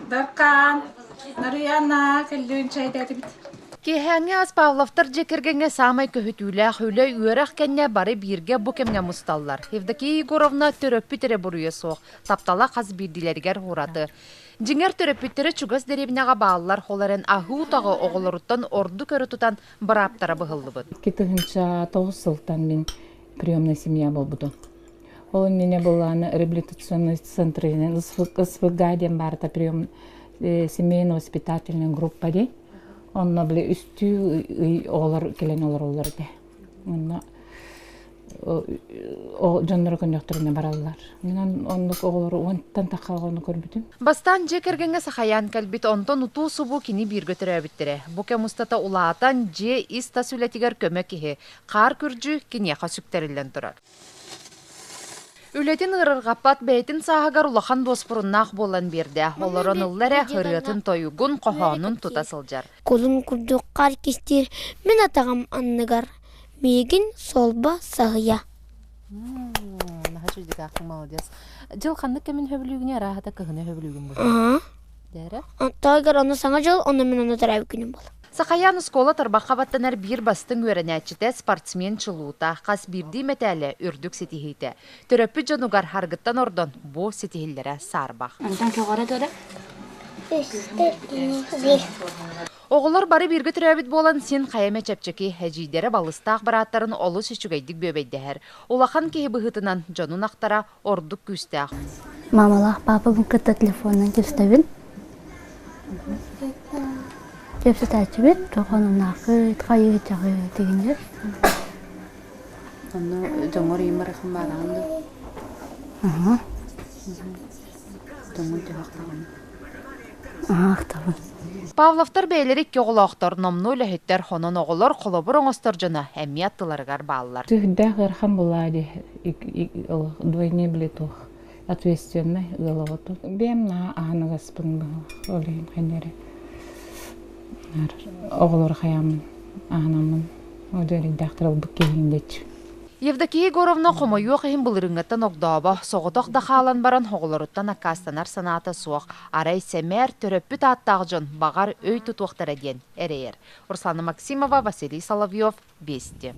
Даркаан, Нарыйаана, кэллүүн чайдээтибит. Киэһээҥҥи ас Павловтар дьиэ кэргэҥҥэ саамай көһүтүүлээх үлэ, үөрэх кэннэ бары бииргэ бу кэмҥэ мусталлар. Евдокия Егоровна төрөппүт эрэ буруйа суох, таптала хас биирдиилэригэр ураты. Дьиҥэр төрөппүттэрэ чугас дэриэбинэҕэ бааллар, ол эрэн аһыы утаҕы оҕолоруттан ордук өрө тутан бырааптара быһыллыбыт. 2009 сылтан мин приемная семья буолбутум. Ол иннинэ былааны реабилитационный центр СВГ диэн баарта прием семейно-воспитательная группа дии. Онно били үстүү ый оҕолор кэлэн олороллор этэ. Онно дьонноро көннөхтөрүнэ бараллар. Мин оннук оҕолору уонтан тахха оҕону көрбүтүм. Бастаан дьиэ кэргэҥҥэ сахайаан кэлбит, онтон утуу-субуу кини бииргэ төрөөбүттэрэ. Бу кэм устата улаатан, дьиэ ис-тас үлэтигэр көмө киһи, хаар күрдьүү киниэхэ сүктэриллэн турар. Үлэтин ыарырҕаппат бэйэтин сааһыгар улахан дуоспуруннаах буолан биэрдэ. Олорон ылла эрэ ырыатын-тойугун, хоһоонун тута сылдьар. Кулун курдук хаар кистиир мин атаҕым анныгар миигин суолба саһыйа. Наһаа чуйдыгаахтыҥ молодец. Дьыл ханнык кэмин хөбүлүүгүнүй арааһата кыһыны хөбүлүүгүн буолуо. Дээрэ? Оттоогор ону саҥа дьыл, ону мин ону төрөөбүт күнүм буолар. Сахайаан оскуола тарбахха баттанар биир бастыҥ үөрэнээччитэ, спортсмен чулуута, хас биирдии мэтээлэ үрдүк ситиһиитэ. Төрөппүт дьонугар аргыттан ордон бу ситиһиллэрэ саарбах. Антон көҕөрө тура. Оҕолор бары бииргэ төрөөбүт буолан син хайа эмэ чэпчэки, эдьиийдэрэ балыстаах бырааттарын олус үчүгэйдик бүөбэйдэһэр. Улахан киһи быһыытынан дьонун ахтара ордук күүстээх. Мамалаах паапабын кытта телефонунан кэпсэтэбин. Кэпсэтээччибит тохонунаахыт, хайыы-чаҕыы тигиннэр. Онно дьоҥҥор ийэм бараҕын дуо? Аха. Дьоҥҥун төһө ахтаҕын? Аха, ахтабын. Павловтар бэйэлэрэ икки оҕолоохтор, номнуо үлэһиттэр, онон оҕолор холобур оҥостор дьоно эмиэ аттыларыгар бааллар. Сүрдээх ыарахан буолаа дии двойне били туох ответственнай ыал оҕото. Бэйэм наһаа аһыныгаспын быһыылаах ол иһин хайдары оҕолору хайааммын аһынаммын ол дьэ ылбыт киһиҥ диэччи. Евдокия Егоровна хомойуох иһин былырыыҥҥыттан огдообо, соҕотох да хаалан баран оҕолоруттан аккаастанар санаата суох. Арай сэмээр төрөппүт ааттаах дьон баҕар өй тутуохтара диэн эрэйэр. Руслана Максимова, Василий Соловьев, Вести.